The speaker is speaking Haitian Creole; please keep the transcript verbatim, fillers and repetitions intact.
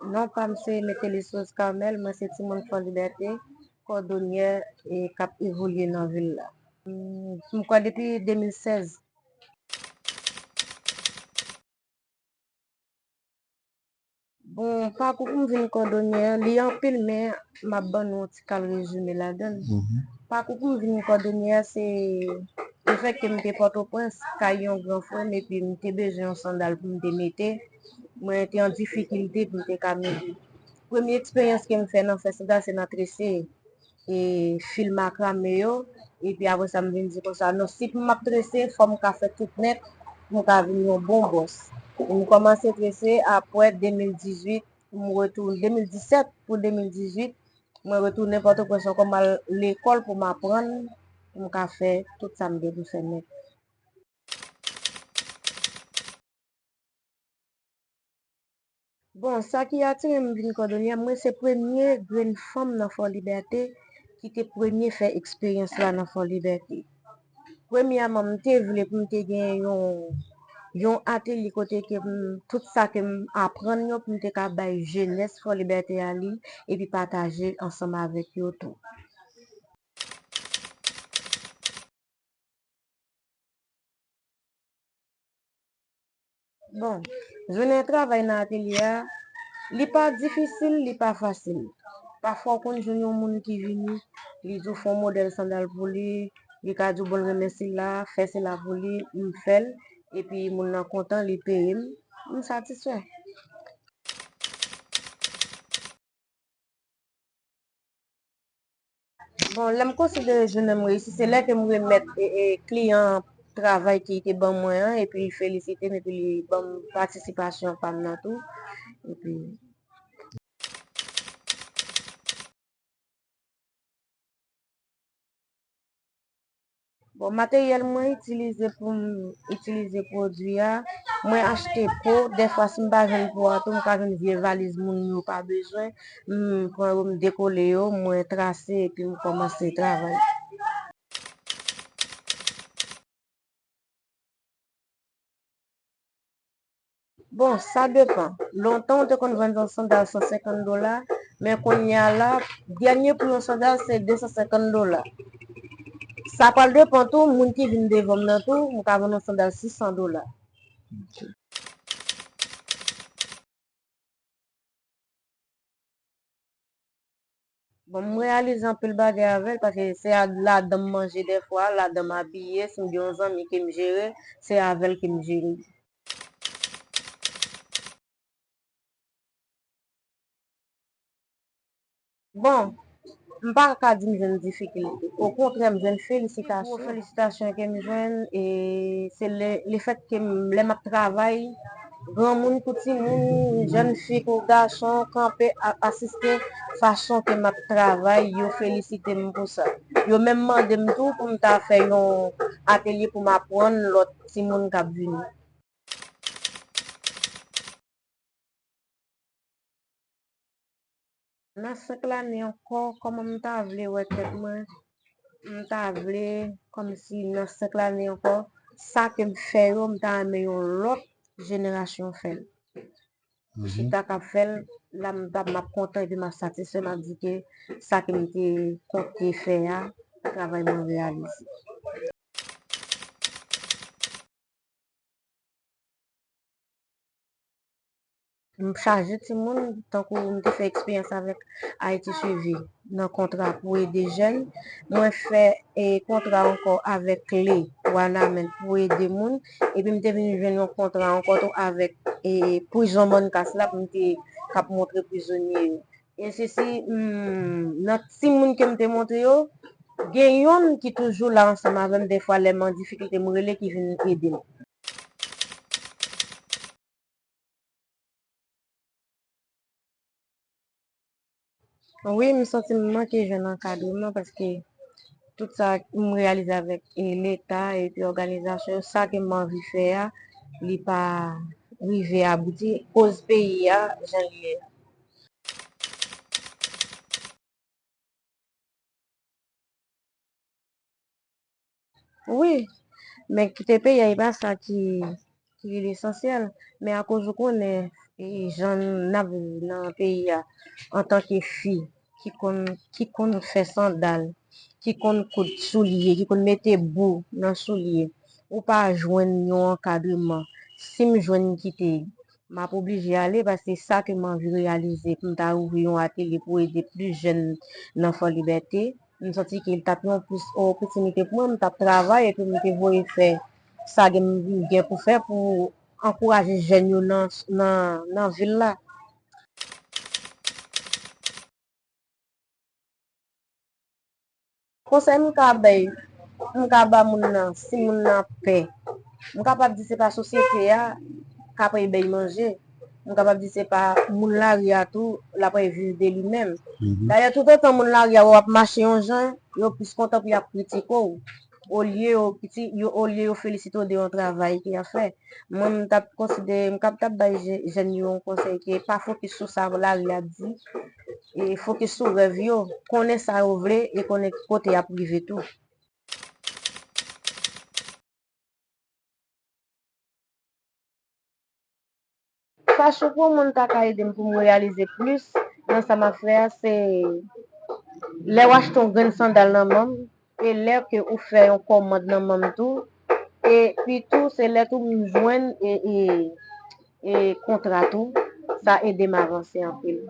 Non pa m se Metelius Rose Carmel, mwen se timoun Fò Libète, kòdonyè e k ap evolye nan vil la. M, m kwè depi de mil sèz. Bon, pakou pou m vin kòdonyè, li anpil, men m ap ban nou yon ti kal rezime ladan l. Mhm. Pakou pou m vin kòdonyè, se lefètke m te Pòtoprens, kay yon gran frè m, epi m te bezwen yon sandal pou m te mete. Mwen te an difikilte pou m te ka mete. Premye eksperyans ke m fè nan fè sandal, se nan trese e fil makrame yo. Epi apre sa, m vin di konsa, non, si pou m ap trese, fò m ka fè tout nèt, pou m ka vin yon bon bòs. E m kòmanse trese apre de mil dizuit, m retounen, de mil disèt pou de mil dizuit, mwen retounen Pòtoprens ankò, m al lekòl pou m aprann, pou m ka fè tout sa m gen pou fè nèt. Bon, sa ki atire m vin kòdonyè, mwen se premye grenn fanm nan Fò Libète ki te premye fè eksperyans la nan Fò Libète. Premyèman, m te vle pou m te gen yon, yon atelye kote ke m, tout sa ke m aprann yo, pou m te ka bay jenès Fò Libète a li, epi pataje ansanm avèk yo tou. Bon, jwenn yon travay nan atelye a, li pa difisil, li pa fasil. Pafwa, w konn jwenn yon moun ki vini, li di w fè yon modèl sandal pou li, li ka di w bon, l renmen sila, fè sila pou li, m fè l, epi moun nan kontan, li peye m, m satisfè. Bon, lè m konsidere jounen m reyisi, se lè ke m remèt, e, e, kliyan an travay ke li te ban mwen an, epi li felisite m, epi li ban m patisipasyon pa m nan tou. Epi Bon, materyèl mwen itilize pou m itilize pwodui a, mwen achte po, dèfwa si m pa jwenn po a tou, m ka jwenn vye valiz moun yo pa bezwen, m pran yo, m dekole yo, mwen trase epi m kòmanse travay. Bon, sa depan. Lontan, w te konn vann yon sandal san senkant dola, men kounye a la, dènye pri yon sandal se de san senkant dola. Sa pral depan tou, moun ki vin devan m nan tou, m ka vann yon sandal sis san dola. Bon, m reyalize anpil bagay avè l, paske se a, ladan m manje dèfwa, ladan m abiye, si m gen yon zanmi ke m jere, se avè l ke m jere. Bon, m pa ka di m jwenn difikilte. Okontrè, m jwenn felisitasyon. Gwo felisitasyon ke m jwenn, e se le, lefèt ke m, lè m ap travay, granmoun kou timoun, jèn fi kou gason, kanpe ap asiste fason ke m ap travay, yo felisite m pou sa. Yo menm mande m tou pou m ta fè yon atelye pou m aprann lòt timoun k ap vini. Nan senk lane ankò, kòman m ta vle wè tèt mwen? M ta vle, kòmsi nan senk lane ankò, sa ke m fè yo, m ta renmen yon lòt jenerasyon fè l. M chita k ap fè l, la m, m ap kontan epi m ap satisfè, m ap di ke sa ke m te konte fè a, travay mwen reyalize. M chaje timoun, tankou m te fè eksperyans avèk Ayiti Suivi nan kontra pou ede jèn. Mwen fè, e, kontra ankò avèk Kle Wanament pou ede moun. Epi m te vin jwenn yon kontra ankò tou avèk, e, prizon Mòn Kas la pou m te k ap montre prizonye yo. E sesi, m, nan timoun ke m te montre yo, gen yonn ki toujou la ansanm avè m, dèfwa lè m an difikilte, m rele ki vin ede m. Wi, m santi m manke jwenn ankadreman paske tout sa m reyalize avèk, e, Leta epi òganizasyon yo, sa ke m anvi fè a, li pa rive abouti, koz peyi a jan l ye a. Wi, men kite peyi a, e pa sa ki, ki lesansyèl. Men akoz ou konnen, e jan n ap viv nan peyi a antanke fi ki konn, ki konn fè sandal, ki konn koud soulye, ki konn mete bou nan soulye, ou pa jwenn yon ankadreman. Si m jwenn kite, m ap oblije ale paske sa ke m anvi reyalize pou m ta ouvri yon atelye pou ede plis jèn nan Fò Libète, m santi ke l t ap yon opòtinite pou mwen, m t ap travay epi m te voye fè sa gen, m gen pou fè pou ankouraje jèn yo nan, nan, nan vil la. Konsèy m ka bay, m ka ba moun nan, si moun nan pè, m kapab di se pa sosyete a k ap bay manje. M kapab di se pa moun lari a tou, l ap viv de li menm. Dayè, toutotan moun lari a wè w ap mache yon jan, yo plis kontan pou y ap kritike w, olye yo, yo, olye yo felisite w de yon travay ke y ap fè. Mwen, m t ap konsidere, m kab t ap bay je- jèn yo yon konsèy ke pa fokis sou sa lari a di, e fokis sou rèv yo, konnen sa yo vle e konnen kote y ap rive tou. Fason pou yon moun ta ka ede m pou m reyalize plis nan sa m ap fè a, se lè w achte yon grenn sandal nan manm, e lè ke ou fè yon kòmand nan manm tou, epi tou se lè tou m jwenn e, e, e kontra tou, sa ede m avanse anpil.